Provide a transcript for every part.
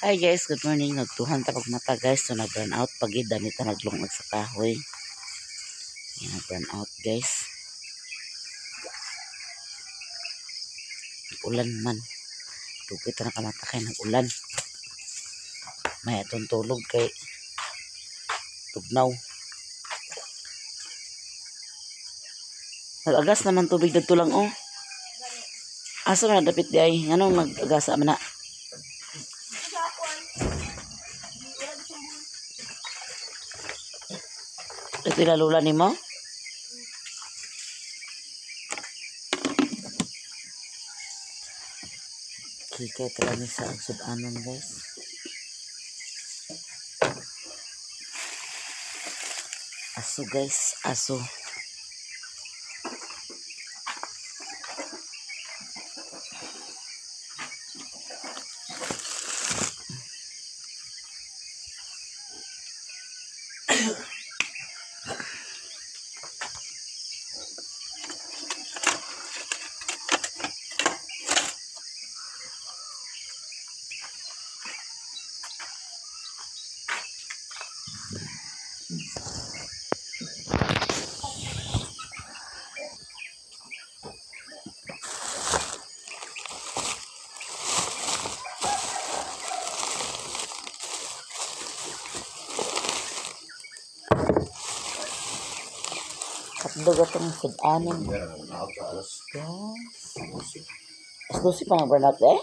Hi guys, good morning. Nagtuhan ta pag mata guys. So nag-burn out pagid dani ta naglungag sa kahoy. Yan, nag-burn out guys. Ulan man. Dugay ta nakamata kay nag-ulan. May atong tulog kay tugnaw. Nag-agas naman tubig dadto lang oh. Asa man dapit di ay nganong nag-agasa man na? Ito ilalula ni mo? Kikay talaga sa sudanon guys. Aso guys, aso. Hotdog atong sudanon. Guys. Alas 12 pa nag-burn out eh.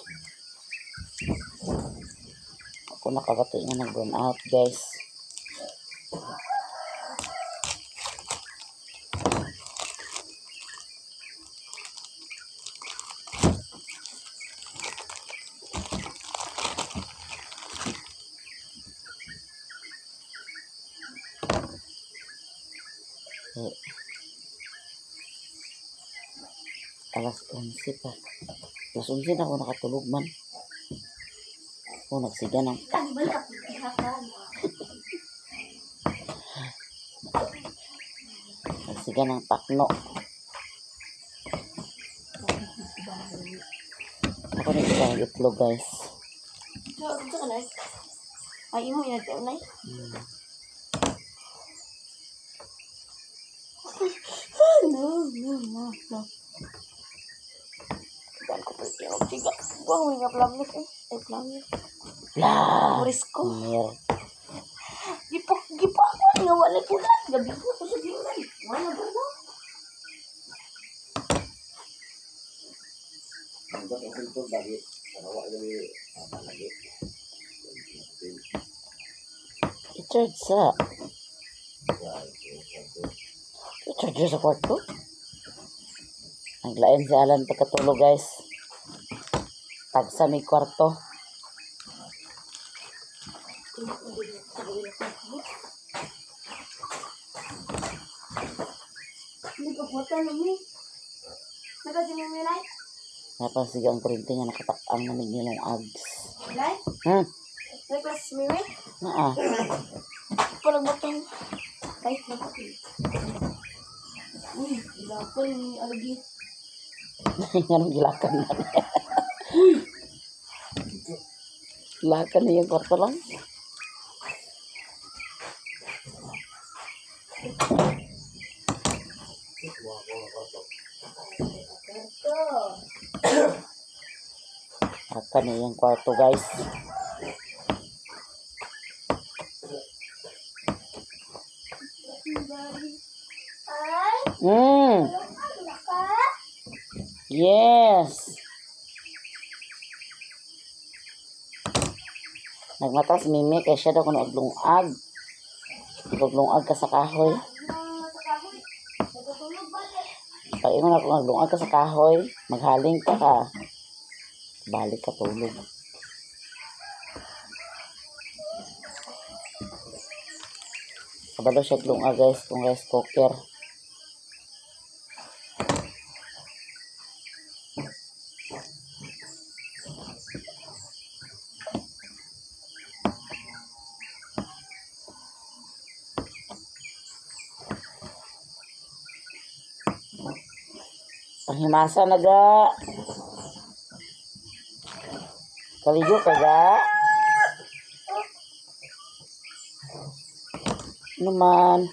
Ako nakabati nga nag-burn out guys. Eh, alas 11 pa. Alas 11 na ako nakatulog man. Ako nagsiga ng nagsiga ng pakno. Ako nagsiga ng itlog guys. Ay, imo yan, nay. No, no, no, no. Daan ko pala yung siga. Buwang may nga plamnik eh. Ay, plamnik. La. Orisko. Mer. Gipak, gipak ko. Nga wala po na. Gabi ko ko sa giulan. Wala ba na? I-charge sa. I-charge sa kwarto. Naglain si Alan pagkatulog guys. Tagsa may kwarto. Hindi ko po tanong eh. Nakasimimi na? Napasiga ang kurinti nga nakatakang na nilong ags. Nay? Hmm? Nakasimimi? Naa. Parang batang kahit na pati. Uy, ilapan ni Algi. Anong gilakan na niya? Gilakan na yung kwarto lang. Gilakan na yung kwarto guys. Yes. Nagmatas Mimi kay siya daw kuno aglungag. Aglungag ka sa kahoy. Paingon ako aglungag ka sa kahoy, maghaling ka ka. Balik ka tulog. Kabalo siya aglungag guys kung rice cooker. Panghimasa na ga. Kaligo ka ga. Naman.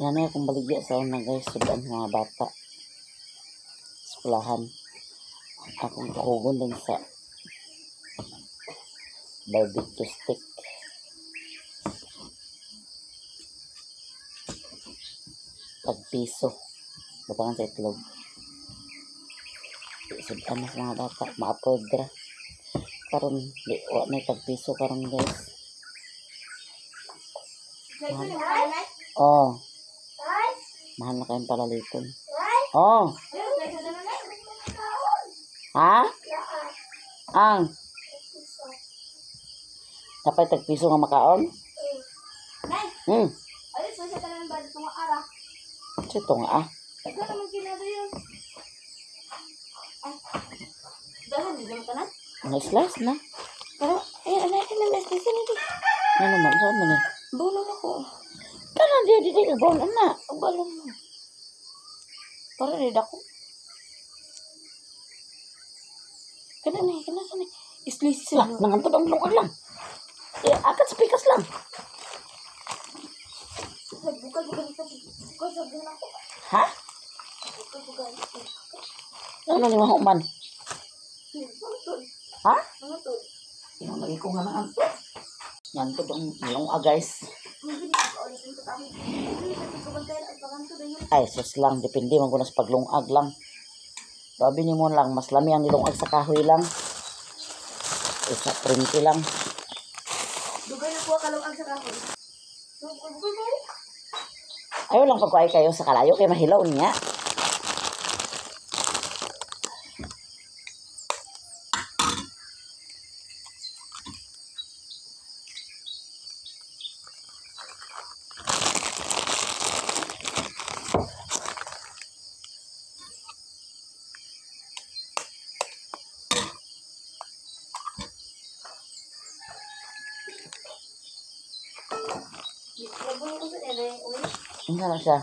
Inanay akong baligya sa una, guys, sudan sa mga bata. Eskwelahan. Akong tuhugon din sa barbecue stick. Tag piso. Butangan sa itlog. Sudan na sa mga bata. Ma-afford ra. Karon di wa may tag piso karon, guys. Oh. Mahal na kayong palaliton. Oh. Ha? Ang? Napay tag piso nga makaon? Ayos, sa tanan ba itong ara? Ito nga ah. Ikaw naman kinado yun. Ay. Dahan, di naman tanan. Nga slice na. Pero, ay, ano, ay, ano, ay, ay, ay, Ano man, saan man eh? Bulo na ko. Kanan di di di ka brown ana. Ang balon mo. Para rin ako. Kana na, kana kana. Slice Lah, nangantod ang lungkod lang. Eh, akat sa pikas lang. Bukal, bukal, bukal. Bukal, sabihan ako. Ha? Bukal, bukal. Ano ni mahuman? Mangtod. Ha? Mangtod. Yung lagi ko nga nangantod. Ngantod ang lunga, guys. Ay, sus lang. Depende man ko na sa paglungag lang. Sabi ni mo lang, mas lami ang nilungag sa kahoy lang. Isa, printi lang. Dugay na po kalungag sa kahoy. Bukal, bukal. Ayaw lang pagkuhay kayo sa kalayo kay mahilaw niya. Labon ko sa nila yung uwi. Ano na siya?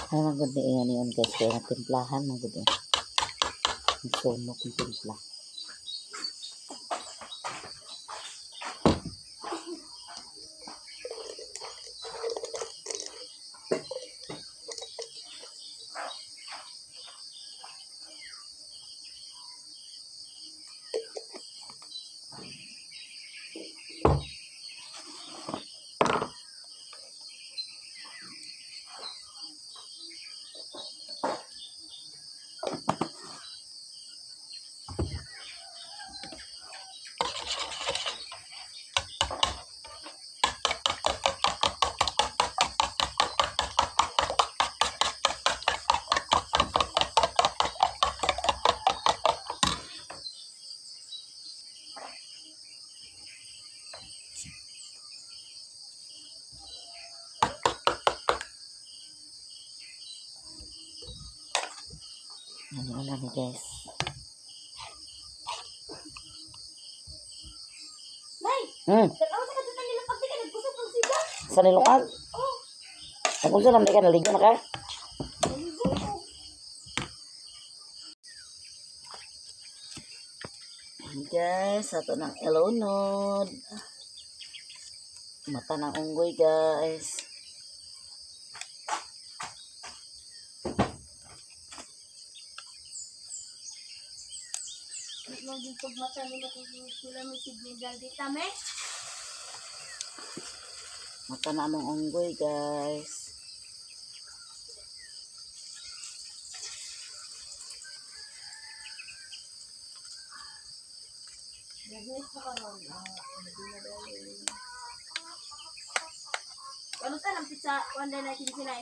Ay, magod ni iyan yun, guys. Kaya natimplahan, magod eh. Ang sunok ng timpla. Ano na ni, guys. Nay, tanaw sa katutan nila pag di ka nagkusog ng siga. Sa nilungag? Oh. Ang kung saan ka naligo na ka? Naligo ko. Ayan, guys, ato ng elonod. Mata ng unggoy, guys. Nang di pagmata nila kung sila may signal dita me. Mata na among unggoy, guys. Nagnis pa karon. Ah, hindi na dali. Ano sa nang pizza one day night sila?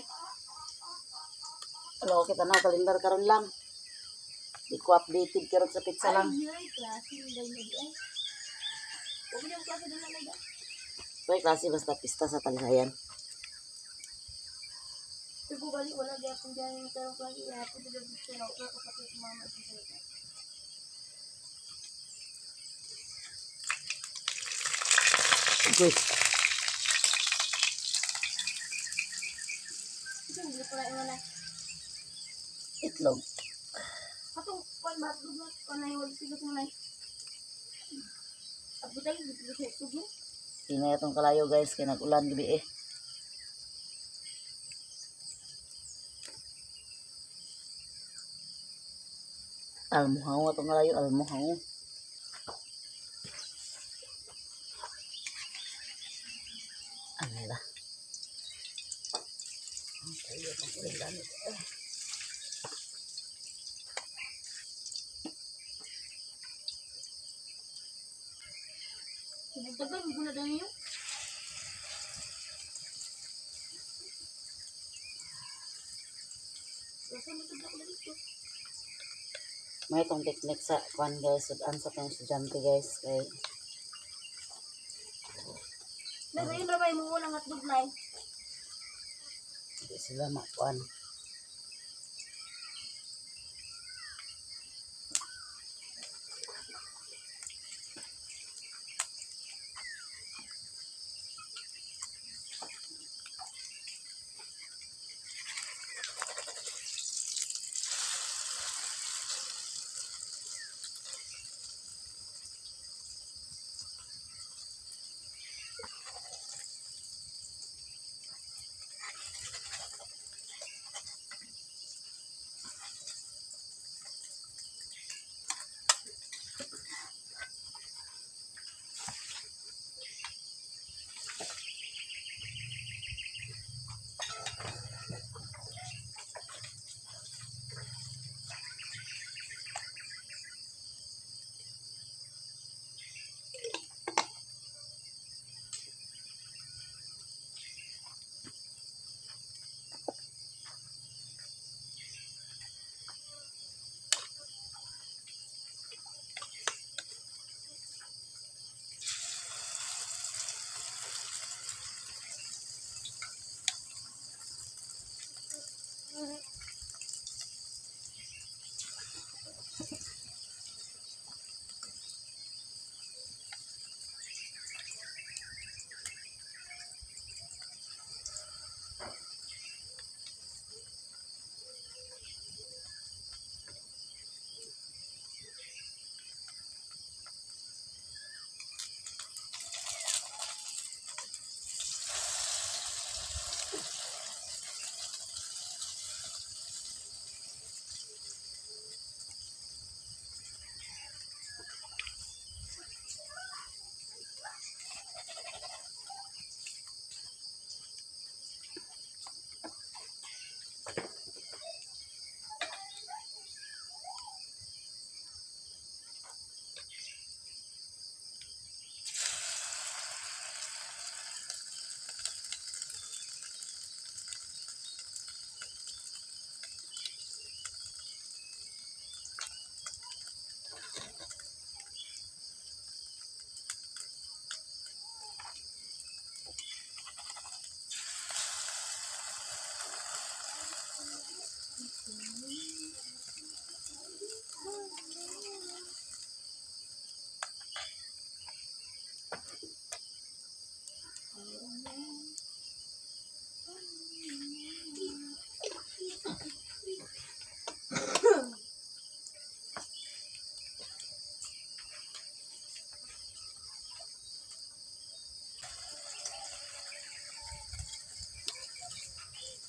Hello, kita na kalendar karon lang. Di ko updated karon sa pizza lang. Ay, ay, klase ng dahil ay. Huwag niyo klase doon lang ay. May klase basta pista sa Talisayan. Pero bali wala gyapon diyan yung pero klase yapon dito sa pero kapatid sa mama sa salita. Good. Ito hindi ko na iwan na. Itlog. Katong kwan ba dugo kwan na yung tigas mo na. Abutay dito sa tugo. Hinay atong kalayo, guys, kay nag-ulan gabi eh. Almuhaw atong kalayo, almuhaw. Ano ba? Ang tayo itong uling gamit. Eh. Tagal mo na dahil yun. May itong technique sa kwan, guys, sudan sa kanyang estudyante, guys, kay Nagayon ra ba yung unang hotdog na? hindi sila makuan.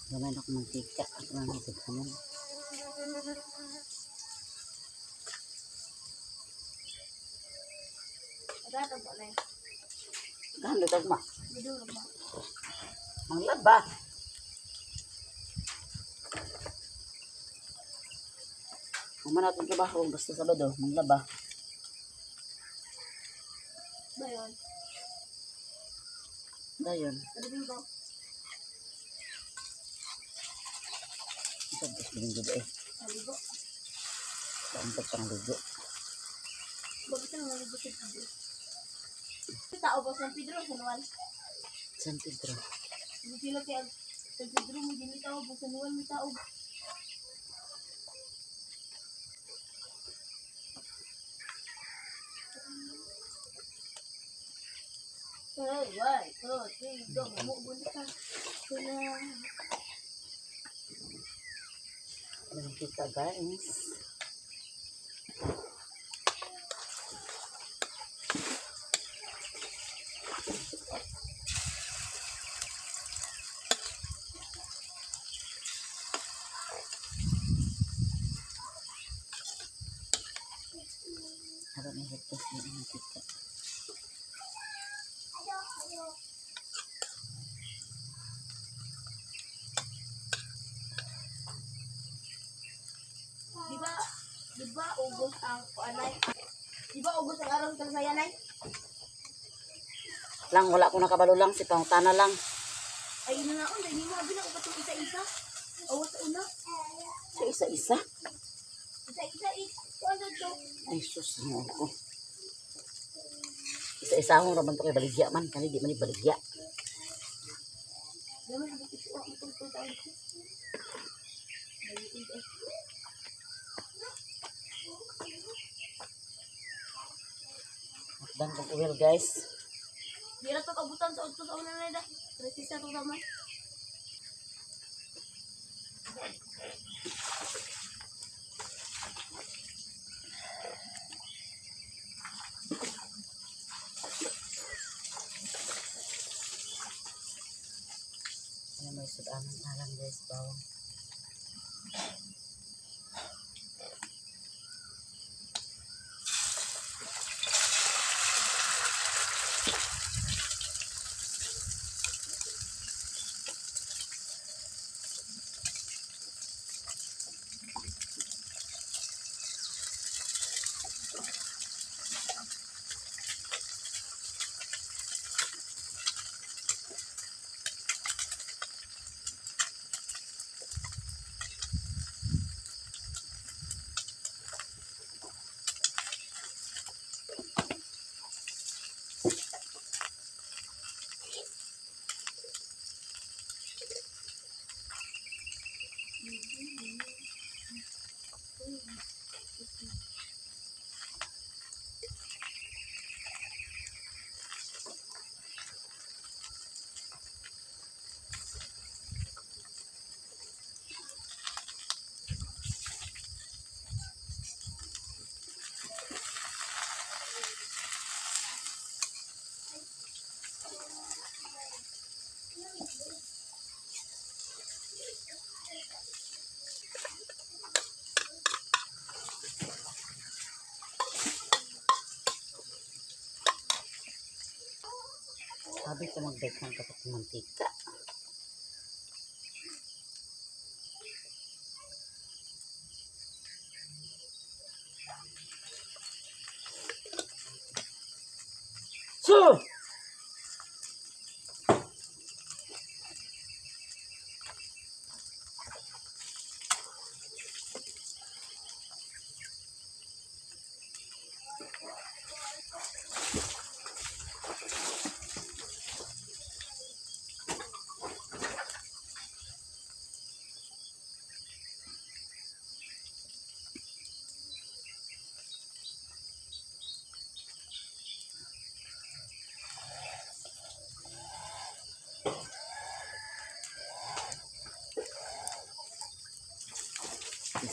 Gamay na akong mantika. Ako na nagdaghanon. Agata ba na yun? Daghan tagma. Bidulog ba? Ang laba. Uma natin trabaho, basta Sabado, manglaba. Ba yun? Dayon. Domingo. Ito, basta Domingo ba eh. Naligo. Saan pa pang ligo? Bakit ang naligo sa Pedro? Tao ba San Pedro? San Juan? San Pedro. Hindi sila kaya San Pedro may dili tao ba San Juan may tao. Hey, one, two, three, go. Mamubo na ka. Sila. Mantika, guys. Harap may hagtas na ang mantika. Di ba ugos ang kuanay? Di ba ugos ang araw sa sayanay? Lang, wala ko nakabalo lang. Si Pangtana lang. Ay na nga, dahil mo abi na ko katong isa-isa. Awas sa una. Sa isa-isa. Isa-isa eh. Kuan to. Ay, sus, ano ko. Isa-isa akong raman to kay baligya man. Kani di man ni baligya. Dama sa bukid ko ang tungtong taon ko. Ay, ay. Dan kong oil, guys. Di ra to kabutan sa udto sa una na da. Resista to tama. Ano may sudanan alam, guys, bawang. Sabi ko magdaghan ka sa mantika. So!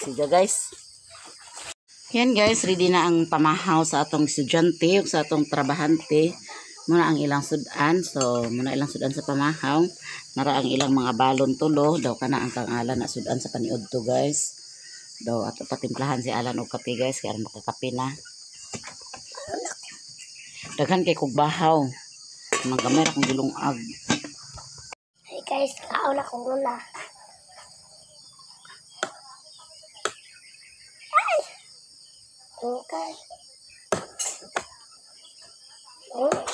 Sige, guys. Yan, guys, ready na ang pamahaw sa atong estudyante, sa atong trabahante. Muna ang ilang sudan. So, muna ilang sudan sa pamahaw. Nara ang ilang mga balon tulo. Daw kana ang kang Alan na sudan sa paniud to, guys. Daw ato patimplahan si Alan og kape, guys, kay aron makakape na. Daghan kay kog bahaw. Mga gamay ra kong gilungag. Hey guys, kaon ako muna. Ay! Okay. Okay.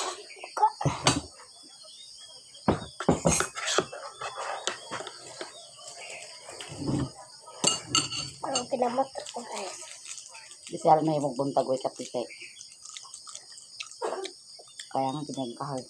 Parang pinamot ako, guys. Di si Alan may buntag way kape kay. Kaya nga pinagkahoy.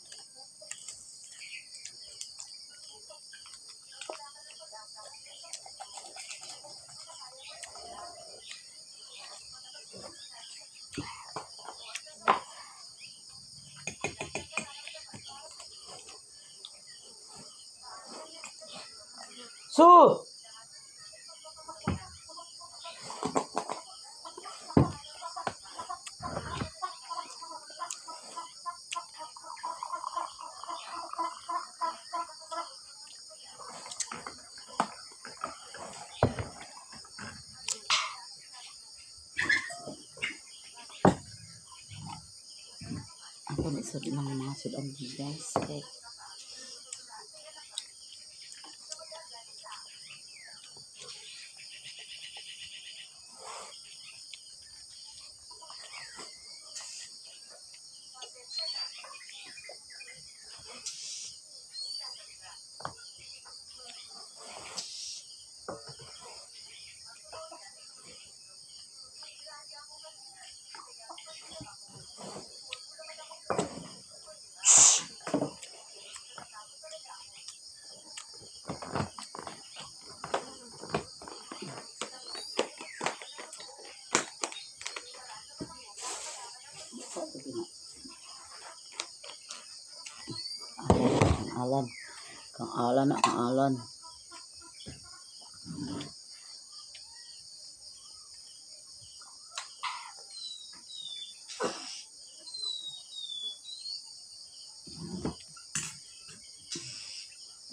Su! Ako ni sud mga sudan, guys. Okay. Kang Alan. Kang Alan na, Kang Alan.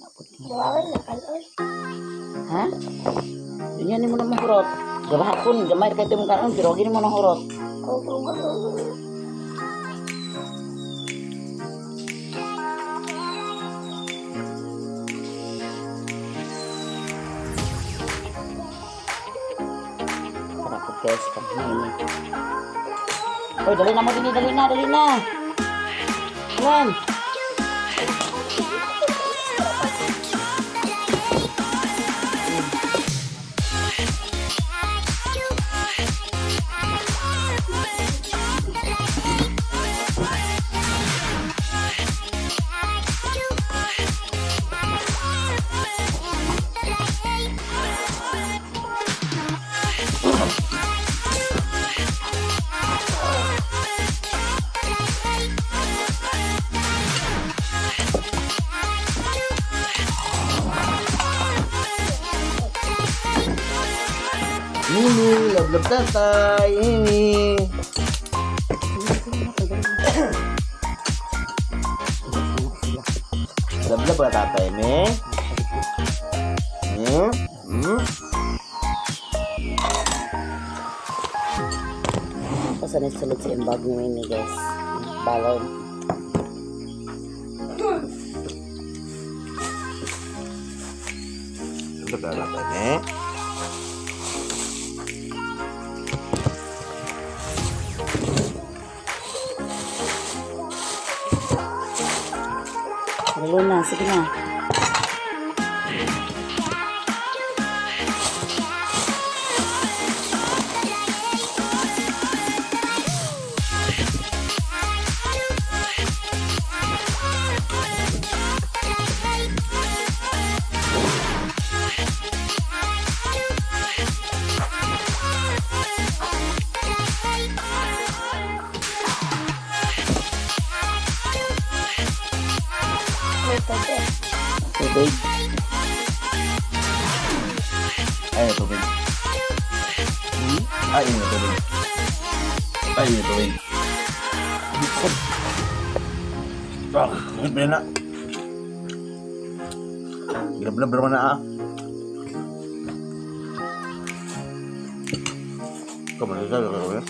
Napot ka. Buwawin na kanon. Ha? Ganyan ni mo na mahurot. Gabahapon, gamay kay mo kanon, pero gini mo na hurot. Go, go, go, go. Tara po, guys, kang ni. Oy, dali na mo dini, dali na, dali na. Alan. Mimi, love love tatay, Mimi. Love love ba tatay, me? Hmm? Hmm? Basta nagsulod sa imbag ni Mimi, guys. Balon. Love love tatay, me? Lalo na, sige na. May tubig. Tubig. Ay, tubig. Ay, yun yung tubig. Ay, yun yung tubig. Ah, sakit pa na. Ginablab naman na ah. Kamu na ito, kamu na.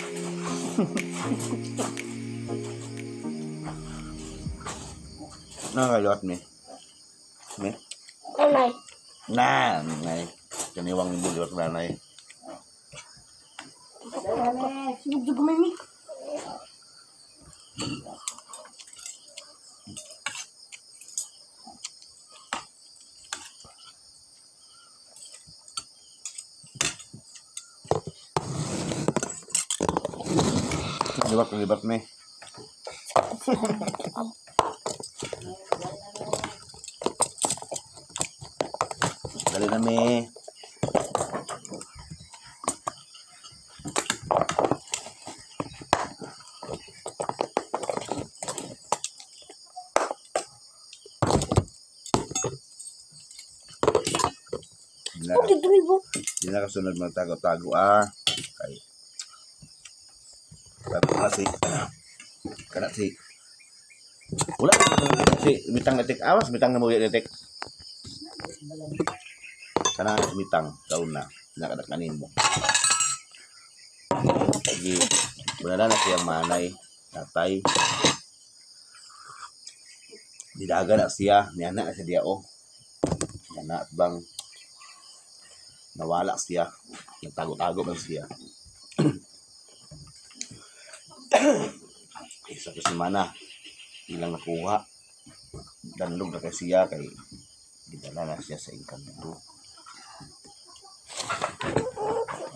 Nakakaliwat mi. Mi? Nanay. Na, nay. Kaniwang ni Buliwat nanay. Sinugdug mo mi. Liwat, liwat mi. Dali na mi. Hindi na, Oh, dito mi bo. di na kasunod magtago-tago ah. Kay sabi na si kana si wala si mitang netik awas mitang na muya netik kana mitang kauna nakadakanin mo gi wala na siya manay tatay didaga na siya niya na siya diya oh niya at bang nawala siya nagtago-tago man siya. Isa ko si Mana ilang nakuha danlog na kay siya kay gidala na siya sa engkanto.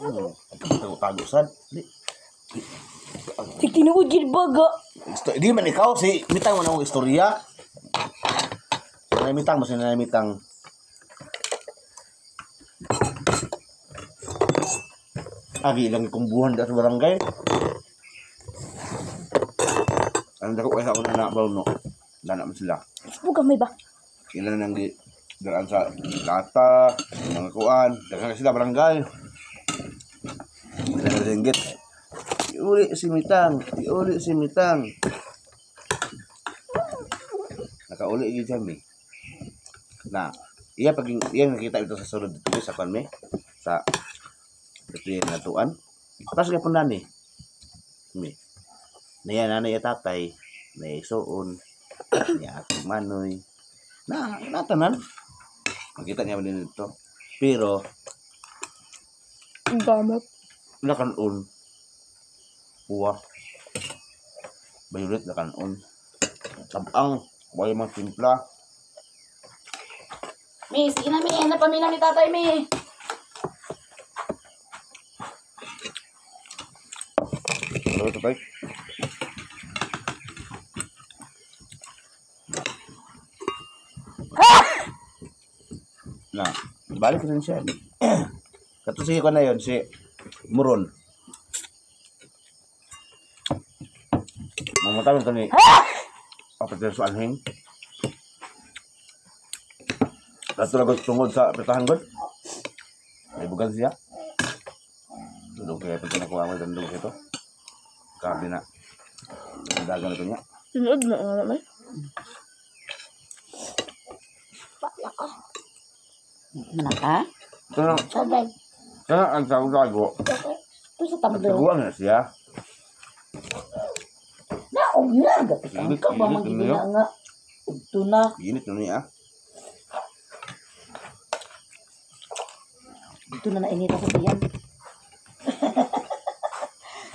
Oh, tago-tago sad. Di, Tinuod gid baga. di man ikaw si mitang mo na akong istorya. Sinay mitang mo sinay mitang. Agi ilang kumbuhan da sa barangay. Ang dako kay sa una na no. Dana man sila. Buga may ba. Ilan nang gi daraan sa lata, mga kuan, daghan sila barangay. Ilan na ringgit. Iuli si Mitang, iuli si Mitang. Nakauli gyud siya mi. Na, iya pag iya nakita ito sa sulod dito sa kuan mi sa ito yung natuan. Tapos kaya po nani. Mi. Niya nanay at tatay, niya isuon, niya atong manoy. Na, natanan. Makita niya man din ito. Pero, Gamot. lakanon. Uwa. Bayulit lakanon. Tabang. Wala mang timpla. Mi, sige na mi, ano pa mi na ni tatay mi. Ano ito, tay? Na, balik rin siya. Kato sige ko na yun, si Muron. Mamatay ito ni Papeter sa anhing. Kato lagot tungod sa petahan god. May bugan siya. Tulog kaya pagka nakuha ko dandog ito. Grabe na. Ang dagan na ito niya. Tinuod na nga may. Mana ka? Ito na, Sabay. ito na ang tago-tago. Ito sa tamblo. Nagtaguan na siya. Naog na, gapit ang Init, ka ba init, magiging init. na nga. Ugto na. Init na niya. Ito na nainita sa tiyan.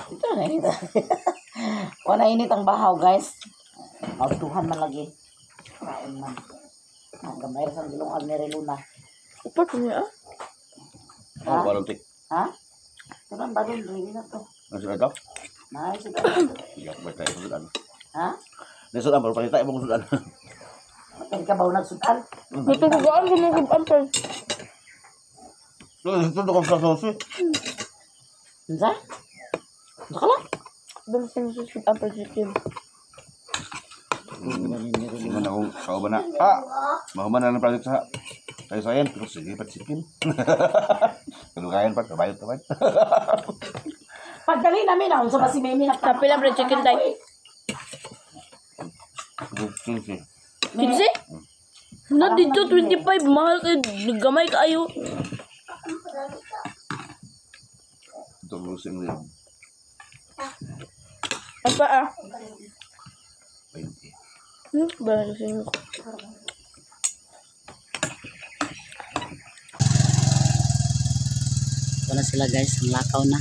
Ito na nainita. Wala init ang bahaw, guys. Magtuhan man lagi. Kain man. Ang gamay ra sa gilong ni Reluna. Upat niya ah. Oh, walang tik. Ha? Ito lang balon, ready na to. Ano sila ito? Nice. Ito. Hindi ako ba tayo sudan. Ha? Hindi sudan, pero palita ibang sudan. Matay ka ba nagsudan? Natutugaan ko mga ampay. Ito ito kang sa sosi. Unsa? Unsa ka lang? Dali sa susunod ampay chicken. Ingon akong kauban na. Ah! Mahuman na ng project sa tayo sa ayan. Pero sige, patsikin. Kalugayan pa, kabayot, kabayot. Pagdali namin na unsa ba si Mimi nagtapil Tapil ang fried chicken tay. 15. 15? Na dito 25, mahal kay gamay kaayo. Ito lusing rin. Apa ah? 20. Ba sa inyo. Ito na sila guys, ang lakaw na.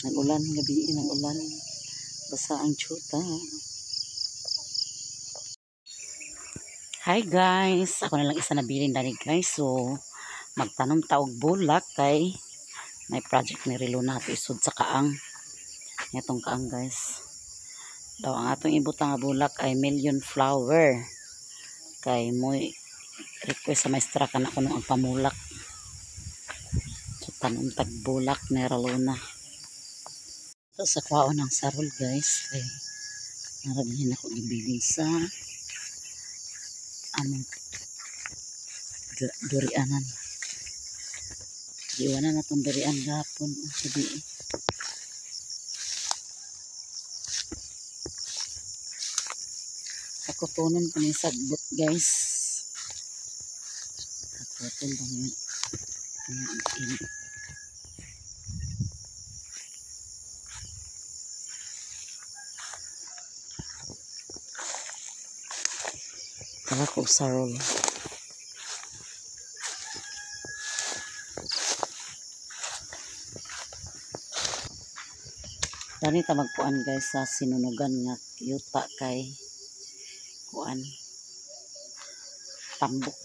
Nag-ulan, gabi, nag-ulan. Basa ang tsuta. Hi guys! Ako na lang isa nabilin dani guys. So, magtanom taog bulak kay may project ni Riluna ato isud sa kaang. Itong kaang guys. Daw ang atong ibutang nga bulak ay million flower. Kay moy request sa maestra kana kuno ang pamulak. So tanom tag bulak ni Riluna. Ito sa kwaon ng sarol guys kay naramihin ako gibilin sa among durianan. Giwanan na tong durian gapon ang sabi. Kakutonon pa ni sagbot guys. Kakuton pa ni ini. Tara ko sarol. Dani ta magkuan guys sa sinunugan nga yuta kay kuan tambok.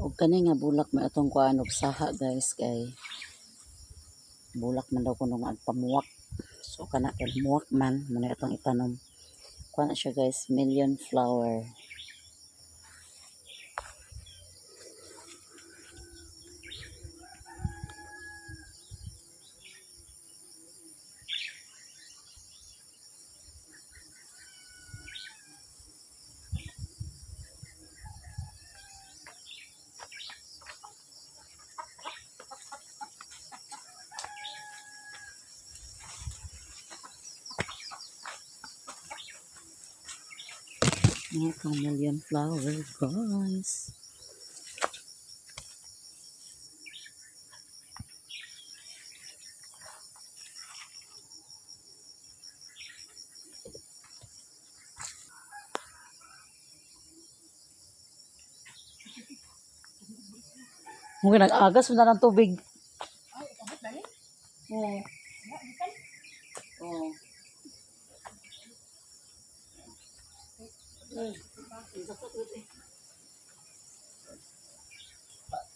Og kani nga bulak may atong kuan og saha guys kay bulak man daw kuno nga pamuwak. So kana kay muwak man mo na atong itanom. Kuan na siya guys, million flower. Itong million flower guys. Mungkin nag-agas mo na ng tubig. Oo. Oo.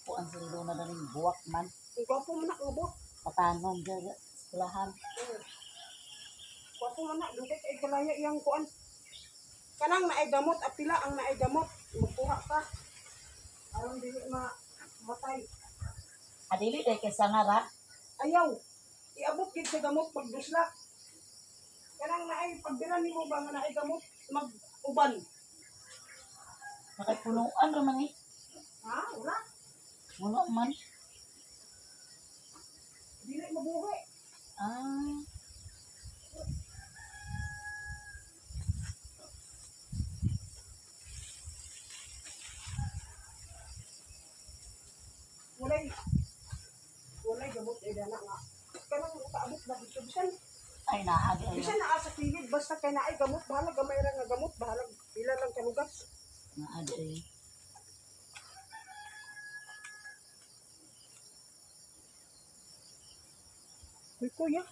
Puan sa luna na rin buwak man. Gwapo man ako buwak. Patanom dyan sa eskwelahan. Kuan Gwapo man na, dugay kay galaya iyang kuan. Kanang naay gamot, apila ang naay gamot. Magkuha ka. Aron dili ma matay. Adili day kay sangara. Ayaw. Iabot gid sa gamot pagdusla. Kanang naay pagbira nimo ba nga naay gamot mag-uban. Nakapunuan ra man eh. Ha? Wala. Wala man. Dili mabuhi. Ah. Walay walay gamot ay dana nga. Kanang paabot ba dito bisan Ay naagi ayo. bisan naa sa kilid basta kay naay gamot bahalag gamay ra nga gamot bahalag pila lang kalugas. Naagi ayo. Uy kuya.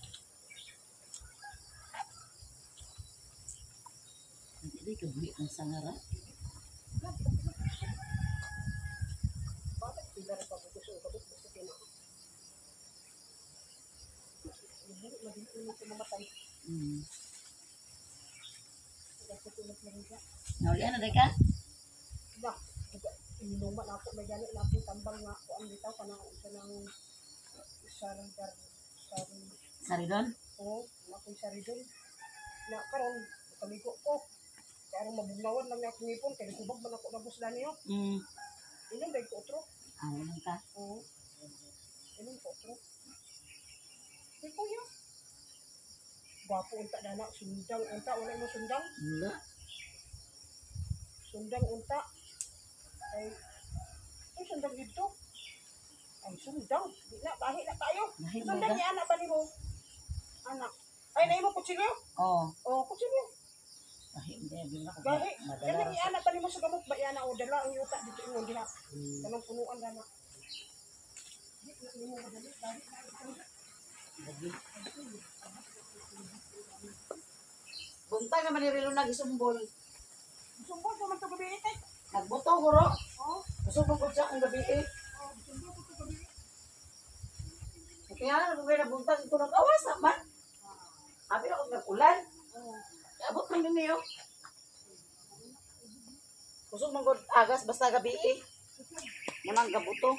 Dili ka buhi ang sangara. Bakit pila ra pabugos ang gamot basta kay naa. Madili madili mo siya mamatay. Basta tulog lang siya. Naulian na day ka? Ba, inuman ako may gani na akong tambang nga kuan bitaw kanang usa nang sarang sarang Saridon? Oo, na akong saridon. Na karon makaligo ko. Kaya aron mabugnawan lang niya akong ngipon kay hubag man ako nagusla niyo. Inom dahil ko otro. Ah, walang ka. Oo. Inom ko otro. Uy, kuya. Gwapo unta dana, sundang unta, wala mo sundang. Wala. Sundang unta. Ay, ay sundang dito. Ay, sundang. Di na, bahi na tayo. Bahi na Sundang ba? ni anak ba nimo? Anak. Ay, naimo kutsilyo? Oo. Oh, kutsilyo. Bahi hindi di na ko. Gahi. Madala. Kanang iana pa nimo sa gamot ba iana o dala ang yuta dito imong diha. Kanang punuan na. Di na nimo madali, gahi na. Lagi. Buntag naman ni Rilo nagisumbol. Sumbol ko man to gabi eh. Nagbuto guro. Oh, Usumbol ko siya kung gabi eh. oh, sumbol ko to gabi. Kaya na kung nabuntag ko nag-awas naman. Abi ako nag-ulan. Oh. Abot man din niyo. Kusog man gud agas basta gabi eh. Munang gabuto.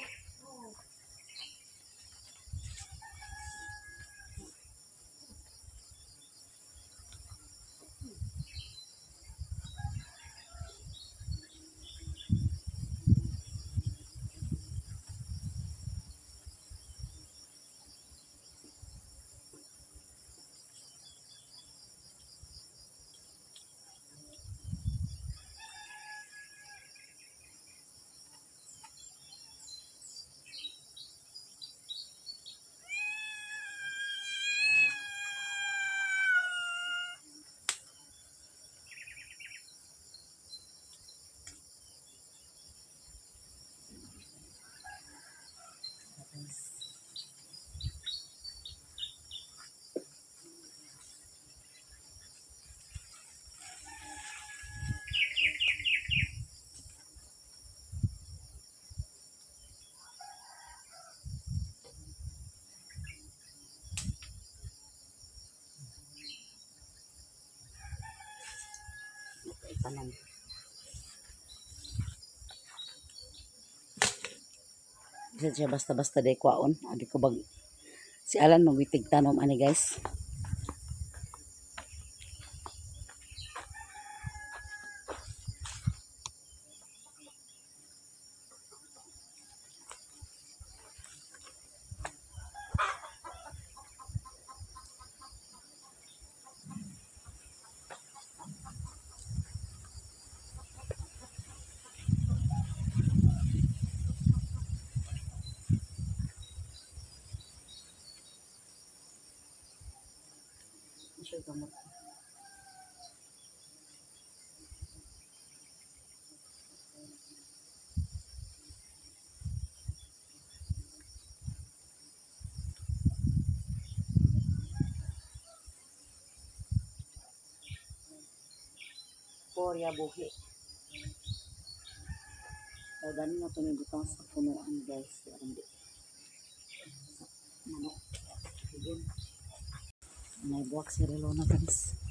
Tanom. Bisa siya basta-basta day kwaon. Adi ko bag si Alan magwitig tanom ani guys. Siya gamot. Korea buhi. So, dani na ito butang sa punuan guys. Hindi. Sa manok. Sige. May buwak si Relona, guys.